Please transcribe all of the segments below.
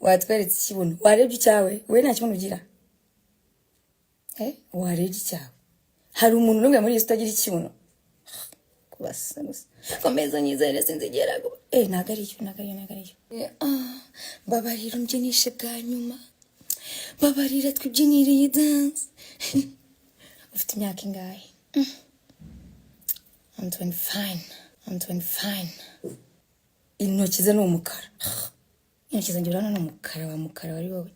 Watweretse ikibuno, warebye icyawe? We nta kibuno ugira. Eh, warebye icyawe? Hari umuntu n'umwe muri iyi si utagira ikibuno? Kubasa gusa, komeza nyizere, sinzigera eh, ntabwo ariyo, ntabwo ariyo, ntabwo ariyo. Eh, ah, mbabarira umbyinishe bwa nyuma, mbabarira twibyinire iyi dance. Ufite imyaka ingahe? I'm 25, I'm 25. Intoki ze ni umukara, intoki zanjye urabona ni umukara wa mukara wari wowe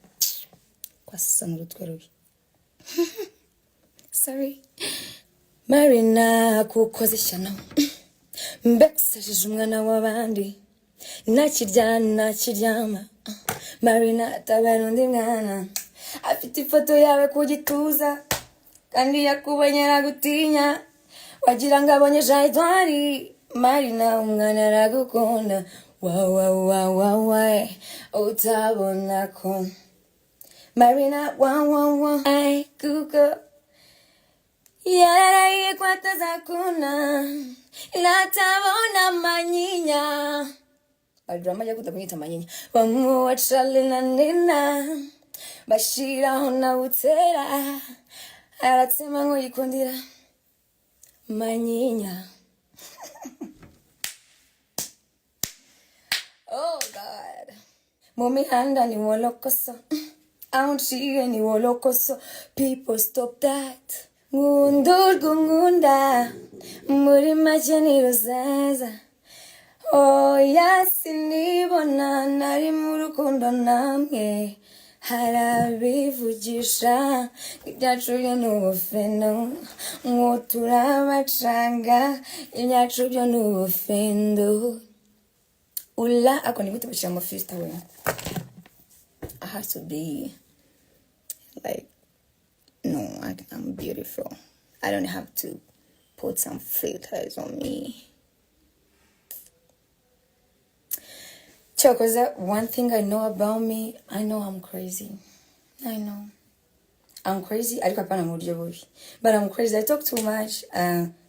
kwasa n'urutwe rubi. Sorry Marina, kukoze ishyano, mbesajije umwana w'abandi, ntakirya ntakiryama. Marina, tabara undi mwana afite ifoto yawe ku gituza, kandi yakubonye aragutinya, wagira ngo abonye jayidwari. Marina, umwana aragukunda, wa wa wa wa wa, utabona ko Marina wa wa wa. Ay, kuko yararahiye ko atazakuna natabona manyinya. Badrama ajya akunda kumwita manyinya. Bamuwa Charly na Nina bashiraho na Butera, aratsema nk'uyikundira manyinya. Oh God, mu mihanda ni wolokoso, aho nciye ni wolokoso. People, stop that. Nkunda urwo nkunda, muri make ni ruzaza. Oya, sinibona nari mu rukundo namwe. Harabivugisha ibyacu byo ni ubufeno, ngo turabacanga, ibyacu byo ni ubufendo. Ula ako ni gute bashyira mu filter we? I have to be like, no, I'm beautiful. I don't have to put some filters on me. Cyokoza, one thing I know about me, I know I'm crazy. I know I'm crazy, ariko hapana mu buryo bubi, but I'm crazy. I talk too much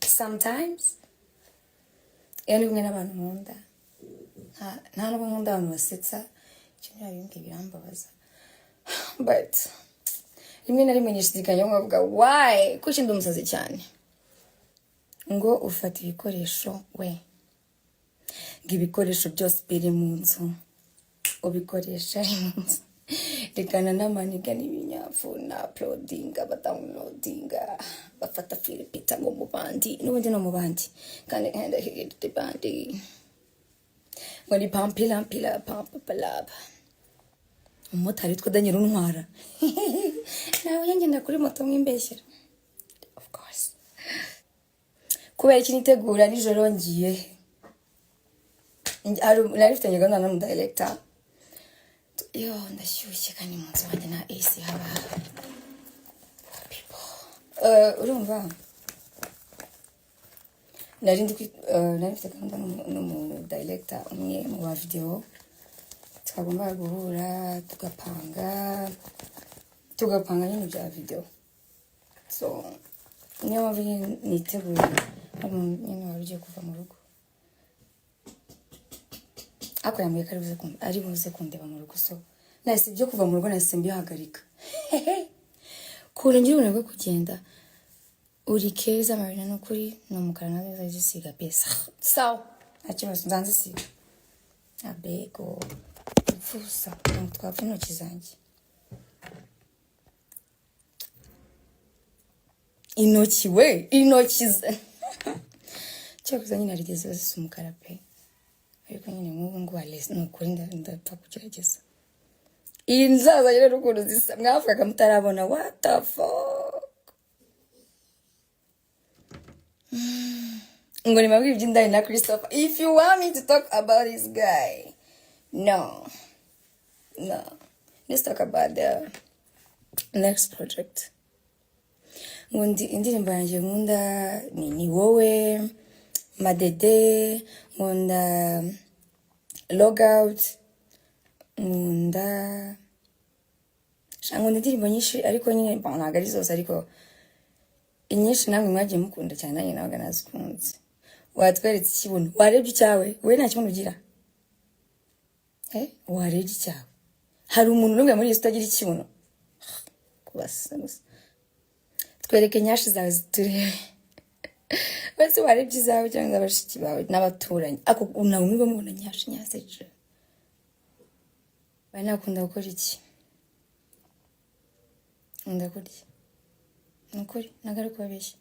sometimes. Iyo ndi kumwe n'abantu nkunda, nta nubwo nkunda abantu basetsa, icyo ntibabimbwiye birambabaza, but rimwe na rimwe nishidikanya nkavuga, why? Kuki ndi umusazi cyane? Ngo ufata ibikoresho we, ngo ibikoresho byose biri mu nzu ubikoresha ari mu nzu, rekana n'amaniga n'ibinyafu na uploadinga, badownloadinga, bafata filipita ngo mu bandi n'ubundi no mu bandi, kandi nkenda higite bandi ngo ni pampila mpila pampapalaba. Umumotari witwa Daniel untwara nawe yangenda kuri moto mwimbeshyera, of course. Kubera iki nitegura nijoro? Ngiye nari mfitanye gahunda n'umudirector. Yo, ndashyushye kandi mu nzu wanjye nta AC haba. People, urumva nari ndi nari mfite gahunda n'umudirector umwe mu ba video, twagombaga guhura tugapanga nyine bya video. So niyo mpamvu nyine niteguye. Hari umuntu nyine wari ugiye kuva mu rugo, ariko yambwiye ko ari buze kundeba mu rugo, so nahise ibyo kuva mu rugo nahise mbihagarika. Kure ngira ubuntu bwo kugenda. Uri keza Marina, ni ukuri ni umukara nazo zisiga pesa. Sawa, nta kibazo, nzanzisiga. Abego mfusa, ntabwo twapfa intoki zanjye, intoki we, intoki ze. Cyakoze nyine hari igihe ziba zisa umukara pe, ariko nyine nk'ubu ngubu ni ukuri ndapfa kugerageza. Iyi nzaza rero ukuntu zisa mwavugaga mutarabona, what the fuck? Ngo nimabwire iby'indani na Christopher. If you want me to talk about this guy, no, no, let's talk about the next project. Ngo ndi indirimbo yanjye nkunda ni wowe madede, nkunda logout, nkunda sha, nkunda indirimbo nyinshi, ariko nyine bon, ntabwo ari zose, ariko inyinshi namwe mwagiye mukunda cyane, nanjye nabaga nazikunze. Watweretse ikibuno, warebye icyawe? We nta kibuno ugira. Eh, warebye icyawe? Hari umuntu n'umwe muri iyi si utagira ikibuno? Kubasa gusa. Twereke nyashi zawe ziturebe. Bese warebye izawe cyangwa bashiki bawe n'abaturanyi? Ako ntabwo mwiba mubona nyashi nyaseje. Bari nakunda gukora iki? Nkunda kurya, ni ukuri, ntabwo ari kubabeshya.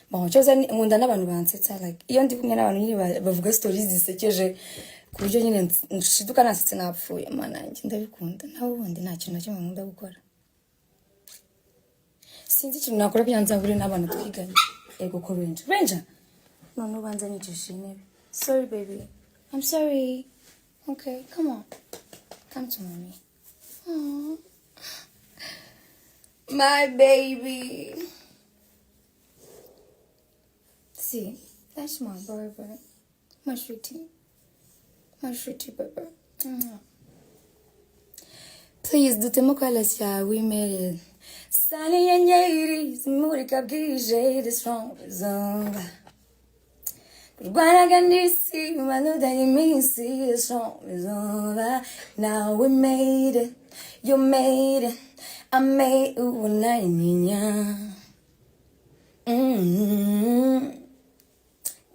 Bon, cyoza nkunda n'abantu bansetsa. Like iyo ndi kumwe n'abantu nyine bavuga stories zisekeje ku buryo nyine nshiduka nasetse napfuye. Mana yanjye, ndabikunda. Nawe ubundi nta kintu na kimwe nkunda gukora. Sinzi ikintu nakora kugira ngo nzahure n'abana twiganye. Ego ko Ranger, Ranger, none ubanza nicisha intebe. Sorry baby, I'm sorry. Okay, come on, come to mommy. Aww. My baby. See, that's my baby, my sweetie, my sweetie baby. Please dutemo chorus ya "We Made It". Sani inyenyeri zimurika bwije, the strong is over. Kurwanaga n'isi manudanye iminsi, the strong is over. Now we made it, you made it, I made it, unanyinya.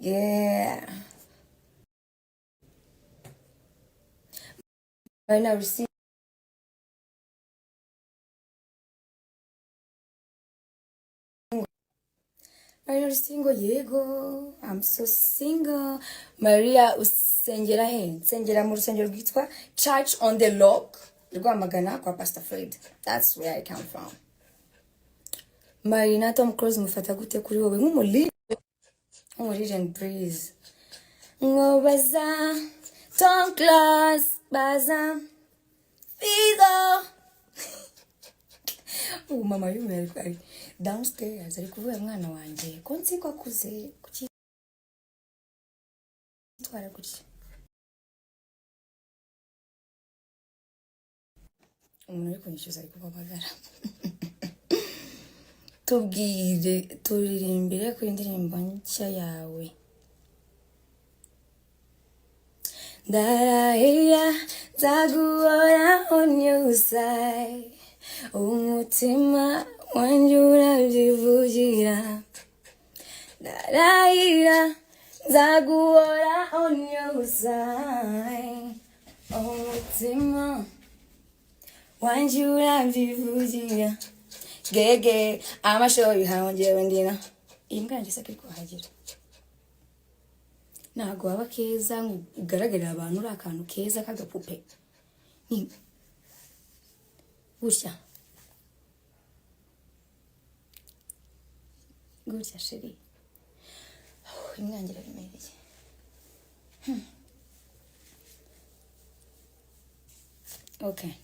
Yeah. Right now, receive. Maria, uri single? Yego, I'm so single. Maria, usengera he? Nsengera mu rusengero rwitwa Church on the Rock, Rwamagana, kwa Pastor Fred. That's where I come from. Marina, Tom Close mufata gute kuri wowe nk'umu legend, please? Nkobaza Tom Close, baza Fizo. Ubu mama yumiwe, ari downstairs, ari kuvuga: "Mwana wanjye ko nzi ko akuze, kuki yitwara gutya?" Umuntu uri kunyishyuza ari kumpamagara. Tubwire, turirimbire ku indirimbo nshya yawe. Ndarahira nzaguhora on your side, umutima wanjye urabyivugira. Ndarahira nzaguhora on your side, umutima wanjye urabyivugira. Gege amashow yuhawe njyewe ndina iyi mbwa yanjye isaka iri kuhagera. Ntabwo waba keza ngo ugaragarire abantu uri akantu keza k'agapupe. Ni gutya gutya, chérie. Imbwa yanjye iraremereye. Okay.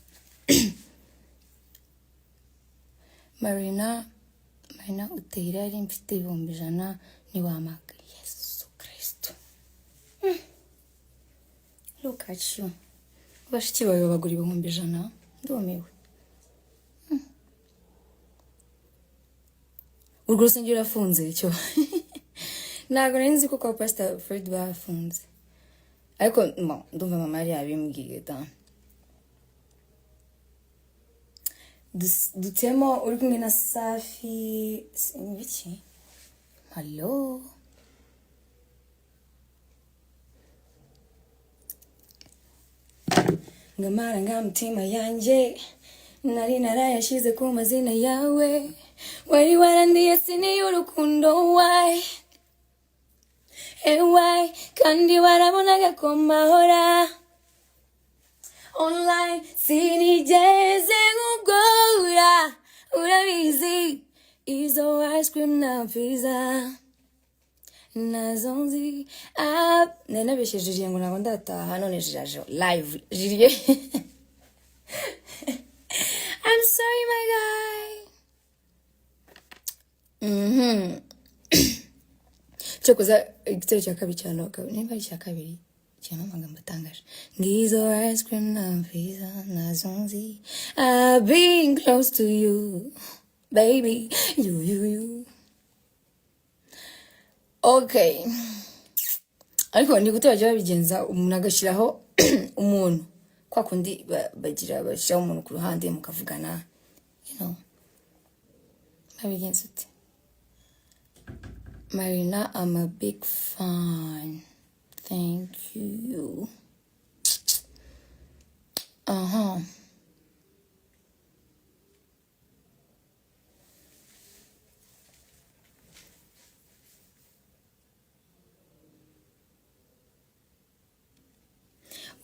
Marina, Marina, uteye irari, mfite 100,000 ntiwamaga. Yesu Kristo! Look at you. Bashiki bawe babagura 100,000? Ndumiwe. Urwo rusengero rurafunze? Icyo ntabwo nari nzi ko kwa Pastor Fred bafunze, ariko mo, ndumva mama yari yabimbwiye da. Dutemo uri kumwe na Safi biki? Hallo, ngo amarangamutima yanjye nari narayashyize ku mazina yawe, wari warandiye sini y'urukundo. Why, why? Kandi warabonaga ko mahora online, sinigeze nkugora, urabizi. Izo ice cream na pizza nazo nzi. Ah, nari nabeshye Julie ngo ntabwo ndataha, none jiraje live. Julie, I'm sorry, my guy. Cyokoza igitero cya kabiri cya noka, nimba ari icya kabiri, kirimo amagambo atangaje. Ngizo ice cream na pizza nazo nzi, I've been close to you baby, you you you. Okay, ariko ni gute bajya babigenza, umuntu agashyiraho umuntu Kwa kundi bagira bashyiraho umuntu ku ruhande mukavugana. Babigenza ute? Marina, I'm a big fan. Thank you. Aha.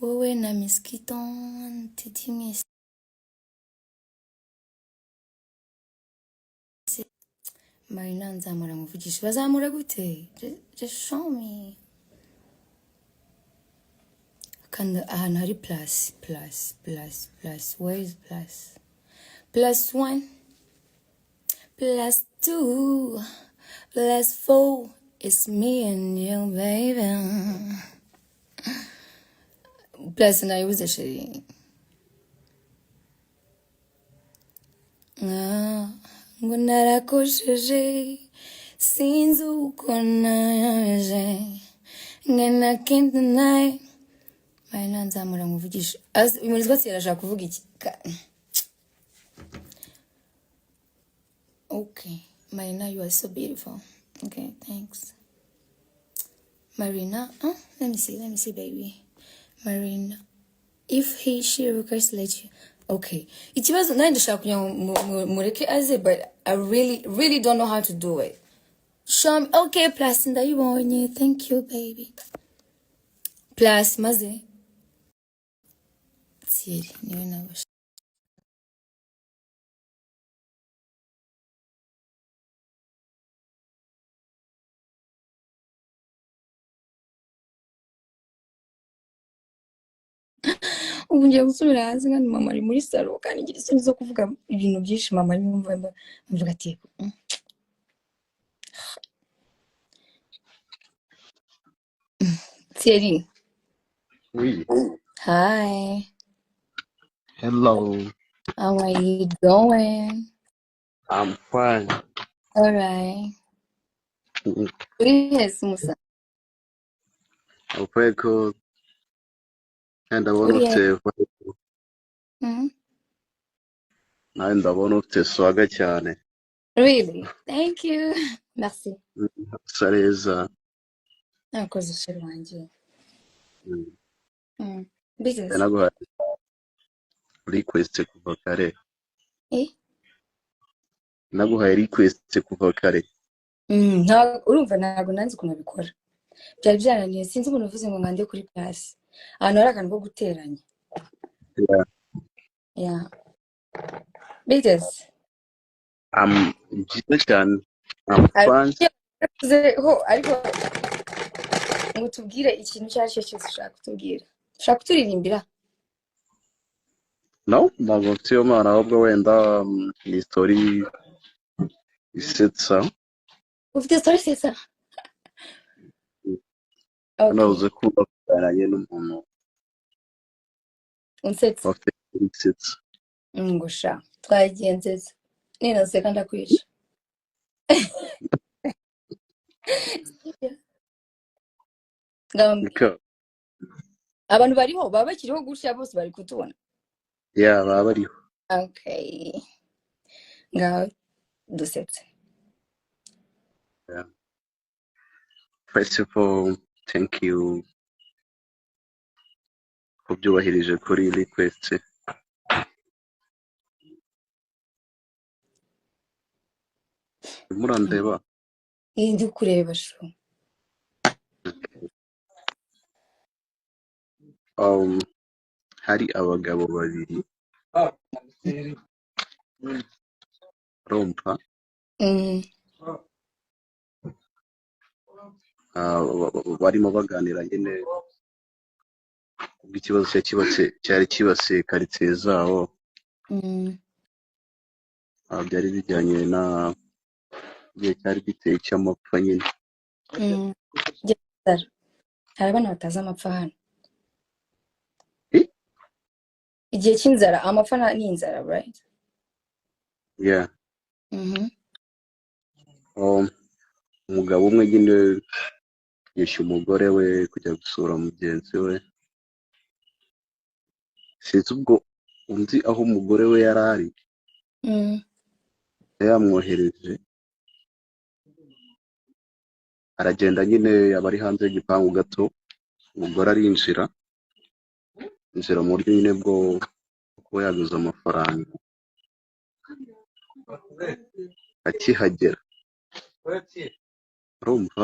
Wowe na Miss Kiton, Teddy mwese. Marina, nzamura nkuvugishe. Bazamura gute? Just show me. Kanda ahantu hari plus, plus, plus, plus. Where is plus? Plus one, plus two, plus four. It's me and you, baby. Plus nayibuze, chérie. Ah, ngo narakosheje, sinzi uko naje ngena can't deny. Marina, nzamura nkuvugishe. Uyu muntu wese arashaka kuvuga iki? Okay, Marina, you are so beautiful. Okay, thanks, Marina. Oh, let me see, let me see, baby. Marina, if he she requests, let you. Okay, ikibazo nanjye ndashaka kugira ngo mureke aze, but I really really don't know how to do it. Show me. Okay, plus ndayibonye. Thank you, baby. Plus maze Thierry niwe nabasha. Ubu ngiye gusubira hasi kandi mama ari muri salon, kandi ngira isoni zo kuvuga ibintu byinshi mama yumva, mvuga ati Thierry. Oui. Hi. Hello. How are you doing? I'm fine. All right. Uri he se, musa? Uvuye ko ndabona Uri he? ufite vibe. Nawe ndabona ufite swagger cyane. Really? Thank you, merci. Usa neza. Nakoze, chéri wanjye. Business. Naguhaye request kuva kare. Eh? Naguhaye request kuva kare. Urumva ntabwo nanzi ukuntu abikora, byari byarananiye. Sinzi umuntu uvuze ngo ngande kuri plus ahantu hari akantu ko guteranya. Yeah. Yeah, business. I'm byiza cyane. I'm fine. Ho ariko ngo tubwire ikintu icyo ari cyo cyose ushaka kutubwira, ushaka kuturirimbira? No, ntabwo mfite iyo mpano, ahubwo wenda ni story isetsa. Ufite story isetsa? Okay. Navuze ko bagananye n'umuntu Unsetsa. bafite story isetsa. Ngo sha twagiye nsetsa, ninaseka ndakwica. Ngambwira. Niko. Abantu bariho baba bakiriho gutya bose bari kutubona? Yeah, baba bariho. Okay, ngaho dusetse. Yeah. First of all, thank you kubyubahirije kuri request. Murandeba? Iyi ndi kureba chou. Hari abagabo babiri, urumva? Mm. Ah, barimo baganira nyine kubw'ikibazo cyari cyibasiye karitsiye zabo. Ah, byari bijyanye na igihe cyari giteye cy'amapfa nyine. Inzara. Hari abana batazi amapfa hano. Eh? Igihe cy'inzara, amapfa ni inzara, right? Yeah. Mhm. Umugabo umwe nyine yishyuye umugore we kujya gusura mugenzi we. Sinzi ubwo undi aho umugore we yari ari, yamwohereje, aragenda nyine, aba ari hanze y'igipangu gato. Umugore arinjira, injira mu buryo nyine bwo kuba yaguze amafaranga. Akihagera, urumva,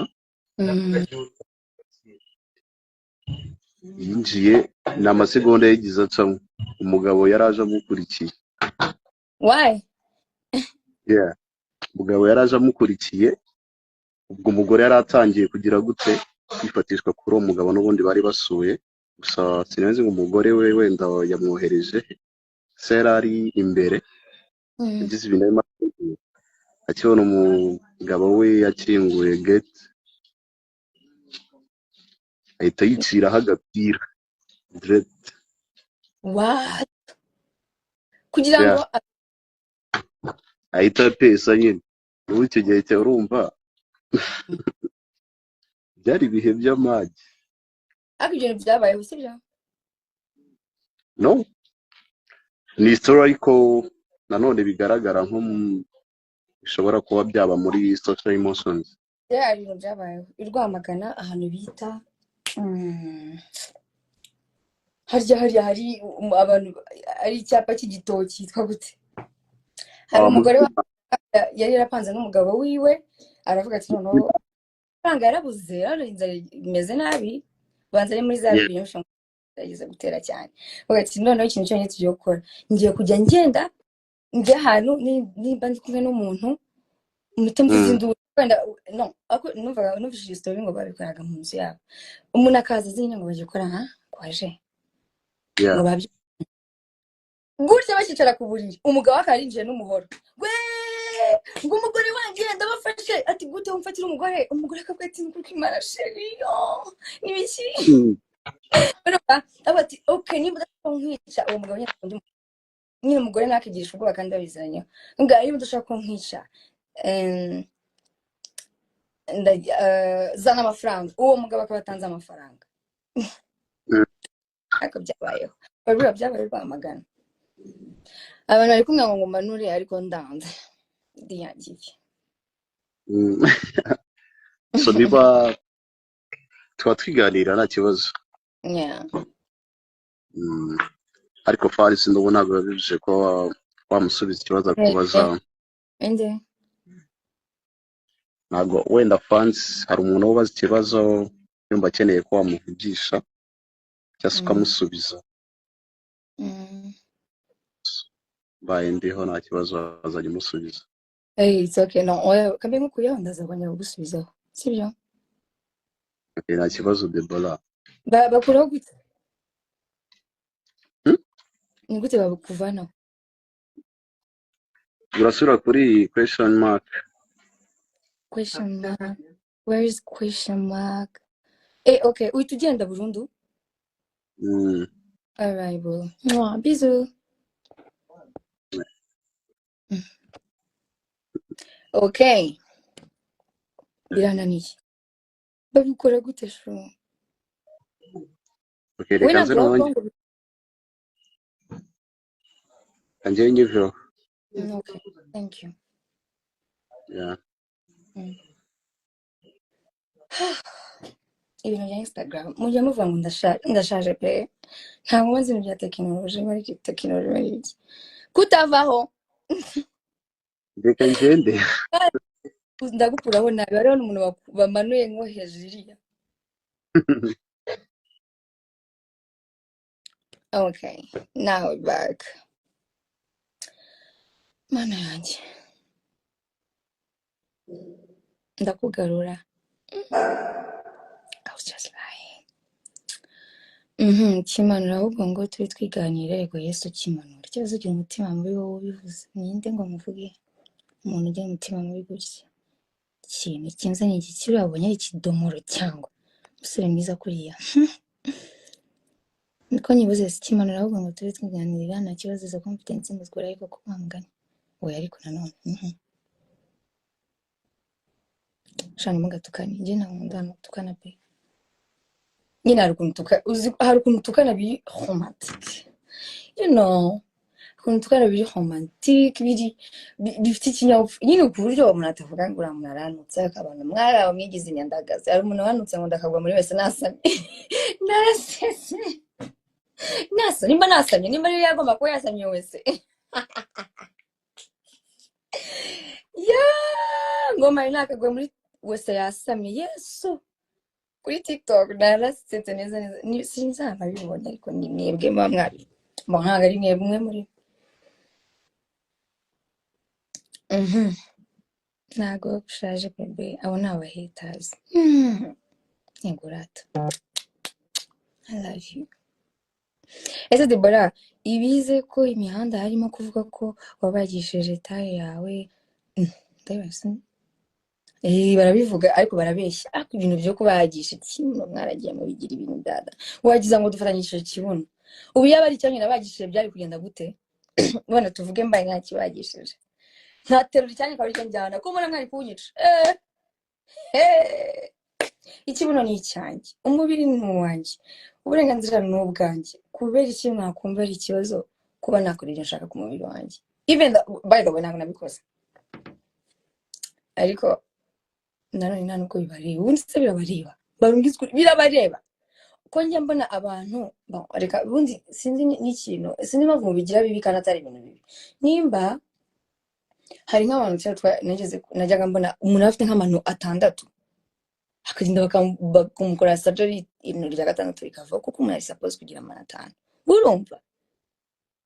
yinjiye ni amasegonda yagize acamo, umugabo yari aje amukurikiye. Why? Yeah. Umugabo yari aje amukurikiye. Ubwo umugore yari atangiye kugira gute, kwifatishwa kuri uwo mugabo n'ubundi bari basuye. Gusa sinzi ngo umugore we wenda yamwohereje he, se yari ari imbere. Yagize ibintu arimo ategura, akibona umugabo we yakinguye gate, ahita yiciraho agapira direct. What? Kugira ngo Ahita apesa nyine. Ubu icyo gihe cya, urumva, byari ibihe by'amage. Ariko ibyo bintu byabayeho, sibyo? No, ni story, ariko nanone bigaragara nko bishobora kuba byaba muri social emotions. Yeah, ibintu byabayeho i Rwamagana, ahantu bita harya hariya hari abantu, ari icyapa cy'igitoki cyitwa gute? Hari umugore yari yarapanze n'umugabo wiwe, aravuga ati noneho amafaranga yarabuze, rero inzara imeze nabi, banza ari muri za bibiri gerageza gutera cyane. Bavuga ati noneho ikintu cyonyine tugiye gukora, ngiye kujya ngenda njya ahantu, nimba ndi kumwe n'umuntu mpite mvuza induru. Wenda no ariko numvaga, numvise iyi story ngo babikoraga mu nzu yabo, umuntu akaza azi nyine ngo bagiye gukora nka kwaje, ngo babyo gutya, bakicara ku buriri, umugabo akaba yarinjiye n'umuhoro we, ngo umugore wanjye ndabafashe. Ati gute wumfatira umugore? Umugore akavuga ati nkuko Imana, chéri, oh, n'ibiki. Urumva? Avuga ati okay, niba udashaka nkwica. Uwo mugabo nyine akunda nyine umugore, ntakigirisha ubwoba kandi abizanyeho ngo niba udashaka ko nkwica, zana amafaranga. Uwo mugabo akaba atanze amafaranga. Ariko byabayeho, babura byabaye Rwamagana. Abantu bari kumwe ngo manure, ariko ndanze, ndiyangiye. So niba tuba twiganira nta kibazo. Ariko Farisi ndabona ntabwo biba bivuze ko wamusubiza ikibazo akubaza. Inde? Ntabwo wenda fans, hari umuntu ubaza ikibazo yumva akeneye ko wamuvugisha cyangwa se ukamusubiza. Mbaye ndiho nta kibazo, wazajya umusubiza. Hey, it's okay. No, oya, kambe nkukuyeho, ndaza kongera kugusubizaho. Sibyo? Okay, nta kibazo, Debora. Bakuraho gute? Hmm? Ni gute babukuvanaho? Urasubira kuri question mark. Question mark. Where is question mark? Eh, okay. Uhita ugenda burundu? Mm. Alright, bro. Mwah, bisous. Okay. Birananiye. Babikora gute shu? Okay, We reka nze ntabwo noneho wava ngo njyewe nyiveho. Okay. Thank you. Yeah. Ibintu bya Instagram mujya muvuga ngo ndashaje pe, ntabwo nzi ibintu bya tekinoloji. Muri tekinoloji, muri iki kutavaho. Reka ngende. Ndagukuraho nabi. Hariho n'umuntu bamanuye nko hejuru iriya. Okay, now we're back. Mana yanjye, ndakugarura. I was just lying. Kimanura ahubwo ngo tube twiganira. Yego Yesu, kimanura ikibazo. Ugira umutima mubi wowe ubivuze ninde ngo muvuge? Umuntu ugira umutima mubi gutya, ikintu kinzanye iki kiri wabonye ari ikidomoro cyangwa umusore mwiza kuriya, niko nyibuze. Si kimanura ahubwo ngo tube twiganirira, nta kibazo. Izo confidence muzikora, ariko ko wa mugani oya, ariko nanone shana mugatukane. Njye ntabwo nkunda ahantu batukana pe. Nyine hari ukuntu uzi hari ukuntu utukana biri romantique. You know, ukuntu twara biri romantique, biri bifite ikinyabupfura nyine, ku buryo umuntu atavuga ngo uriya muntu aranutse, akabana mwari mwigize inyandagazi. Hari umuntu wanutse ngo ndakagwa muri wese nasamye, narasese nasa, nimba nasamye, nimba rero yagomba kuba yasamye wese ya ngoma nakagwa muri wese yasamye. Yesu, kuri TikTok narasetse neza neza. Sinzaba bibonye, ariko ni mwebwe muba mwari mo, ntabwo ari mwebwe umwe muri. Ntago ushaje bebe, abo ni aba haters. Yego rata, I love you. Ese Deborah, ibize ko imihanda harimo kuvuga ko wabagishije taye yawe? Ndabizi. Barabivuga ariko barabeshya. Ariko ibintu byo kubagisha ikibuno mwaragiye mubigira ibintu dada, wagiza ngo dufatanyishije ikibuno. Ubu yaba ari icyanyu nabagishije byari kugenda gute? None tuvuge mbaye ntakibagishije, ntaterura icyanyu akaba aricyo njyana, ko mbona mwari kunyica. Ikibuno ni icyanjye, umubiri ni uwanjye, uburenganzira ni ubwanjye. Kubera iki mwakumva ari ikibazo kuba nakora ibyo nshaka ku mubiri wanjye? Even though, by the way, ntabwo nabikoze, ariko nanone nta nubwo bibareba. Ubundi se birabareba? Barungizwe birabareba ko njya mbona abantu. Bon, reka ubundi sinzi n'ikintu, sinzi impamvu mubigira bibi kandi atari ibintu bibi. Nimba hari nk'abantu kera najyaga mbona umuntu afite nk'amano 6, akagenda bakamukorera surgery, ino rya 6 rikavaho, kuko umuntu ari supposed kugira amano 5. Urumva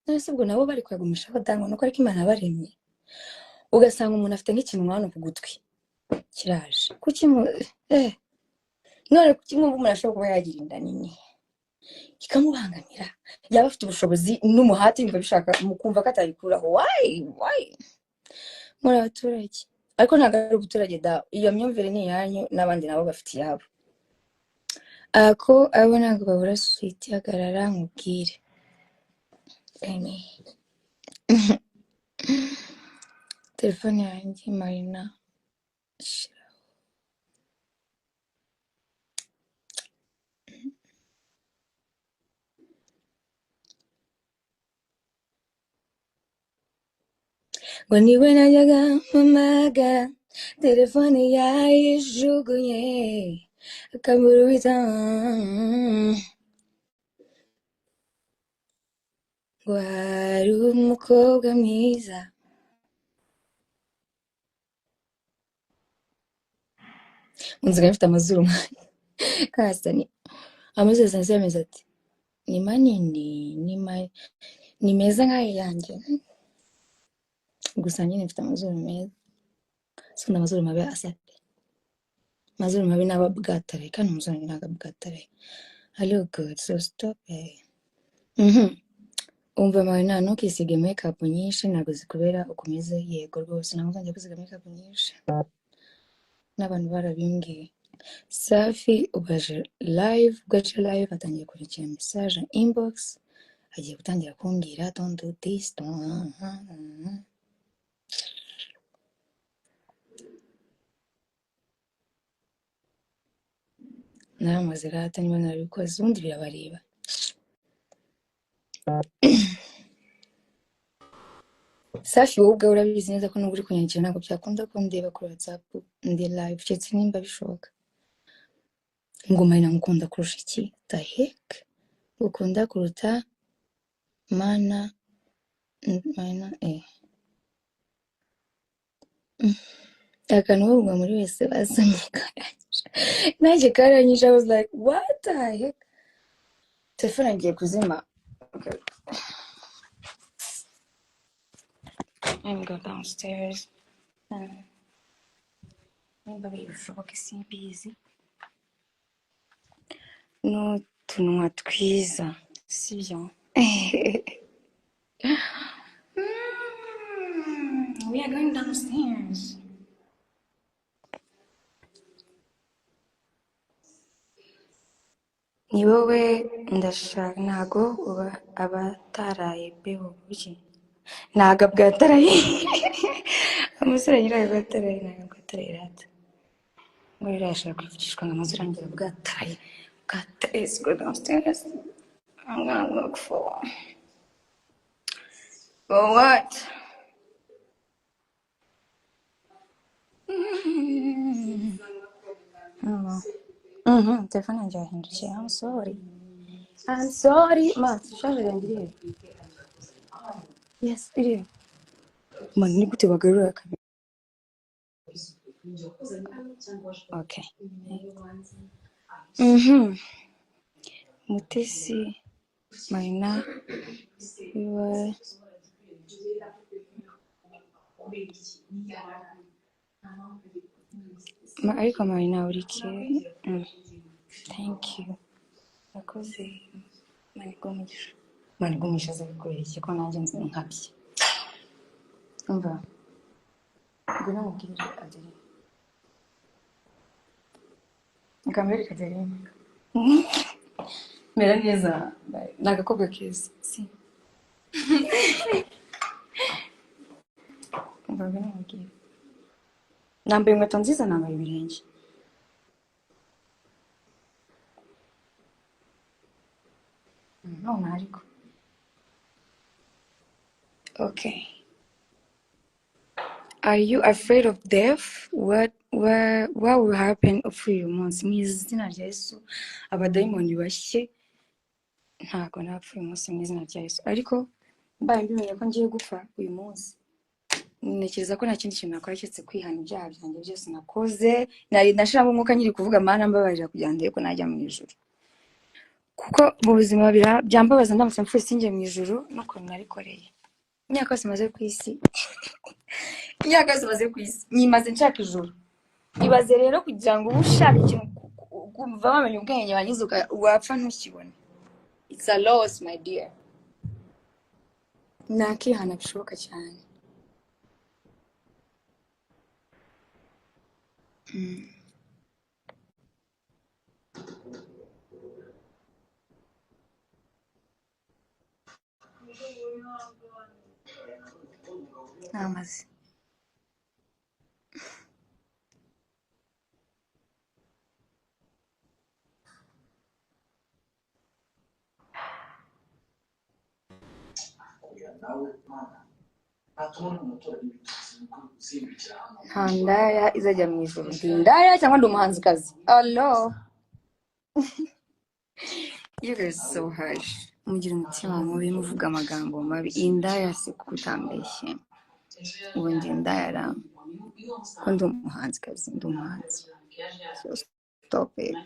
none se ubwo nabo bari kuyagumishaho dangwa nuko ariko Imana yabaremye? Ugasanga umuntu afite nk'ikintu hano ku gutwi kiraje, kuki none kuki mwumva umuntu ashobora kuba yagira inda nini ikamubangamira, yaba afite ubushobozi n'umuhate yumva bishaka, mukumva ko atayikuraho? Why, why? Muri abaturage, ariko ntabwo ari ubuturage da, iyo myumvire ni iyanyu n'abandi nabo bafite iyabo. Ako abo ntabwo babura sweet. Hagarara nkubwire. Amy. Telefone yanjye Marina. Ngo niwe najyaga mpamagara, telefone yayijugunye, akabura uhita ngo hari umukobwa mwiza. Nsigaye mfite amazuru kasani, amazuru asanzwe yameze ati ni manini, ni meza nk'ayo yanjye, gusa nyine mfite amazuru meza. Sikunda amazuru mabi asa pe. Amazuru mabi n'aba bwataraye, kandi amazuru yanjye ntabwo abwataraye. I look good, so stop it. Umva Marina, ntukisige makeup nyinshi, ntabwo zikubera ukomeze. Yego rwose, ntabwo nzajya kwisiga makeup nyinshi, n'abantu barabimbwiye. Safi ubaje live, ugace live atangiye kwandikira message inbox, agiye gutangira kumbwira don't do this, don't. Naramaze rata, niba narabikoze ubundi birabareba. Safi, wowe ubwawe urabizi neza ko nubwo uri kunyandikira ntabwo byakunda ko ndeba kuri WhatsApp ndi live, keretse nimba bishoboka. Ngo Marina ngukunda kurusha iki? The heck? Ngukunda kuruta mana Marina. Akantu bavuga muri wese basamye karangije, nanjye karangije. I was like, what the heck? Telefone ngiye kuzima. Okay. I'm go downstairs. Nimba bishoboka simbizi. N'utunwa twiza, sibyo? We are going downstairs. Ni wowe ndashaka, ntago uba abataraye pe buki. Ntago bwataraye. Umusore nyirayo bwataraye, ntago bwataraye rata. Ngo rero yashaka kwivugishwa ngo amazuru yanjye bwataraye. Bwataraye, go downstairs. I'm gonna look for. But what? Telefone yanjye yahindukiye. I'm sorry. I'm sorry. Ma, charger yanjye iri he? Yes, iri he? Man, ni gute bagarura kamera? Okay. Mutesi, Marina, wiwe. Ariko Marina uri ke? Thank you. Urakoze. Imana iguhe umugisha. Imana iguhe umugisha azabikorera iki ko nanjye nzi nkabye. Umva, ngwino nkubwire Adeline. Reka mbereke Adeline. Mera neza. Ni agakobwa keza. Si. Umva, ngwino nkubwire. Nambaye inkweto nziza, nambaye ibirenge. None ariko. Okay. Are you afraid of death? What will happen upfuye uyu munsi? Mu izina rya Yesu, abadayimoni bashye, ntabwo napfa uyu munsi mu izina rya Yesu. Ariko mbaye mbimenye ko ngiye gupfa uyu munsi, ntekereza ko nta kindi kintu nakora keretse kwihana ibyaha byanjye byose nakoze. Nari nashiramo umwuka nkiri kuvuga Mana mbabarira kugira ngo ndebe ko najya mu ijuru. Kuko mu buzima byambabaza ndamutse mpfuye sinjye mu ijuru n'ukuntu narikoreye. Imyaka yose maze ku isi, imyaka yose maze ku isi, nyimaze nshaka ijuru. Ibaze rero kugira ngo ube ushaka ikintu ukumva wamenya ubwenge wagize wapfa ntukibone. It's a loss, my dear. Nakihana bishoboka cyane. Namaze. Nta ndaya izajya mu ijuru. Ndi indaya cyangwa ndi umuhanzikazi? Allo. You guys so harsh. Mugira umutima mubi, muvuga amagambo mabi. Indaya si kuko utambeshye. Ubu ndi indaya ra. Ko ndi umuhanzikazi, ndi umuhanzi. So stop it.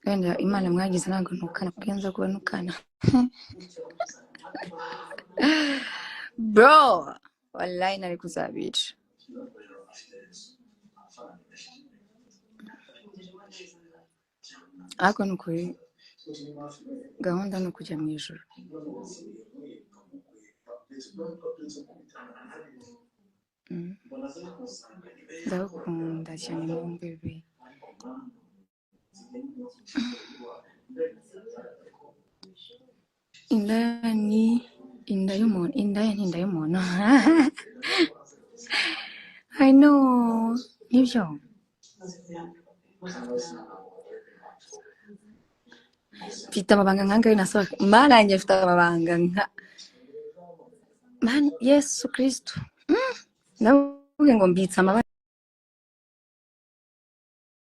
Wenda Imana mwagize ntabwo ntukana, kuko iyo nza kuba ntukana. Bro, wallahi nari kuzabica. Ariko ni ukuri, gahunda ni ukujya mu ijuru. Ndagukunda cyane mon bebe. Indaya ni inda y'umuntu, indaya ni inda y'umuntu. I know, nibyo. Mfite amabanga nkangahe nasohoka. Mana yanjye mfite amabanga nka Man, Yesu Kristo. Ndavuga ngo mbitse amabanga.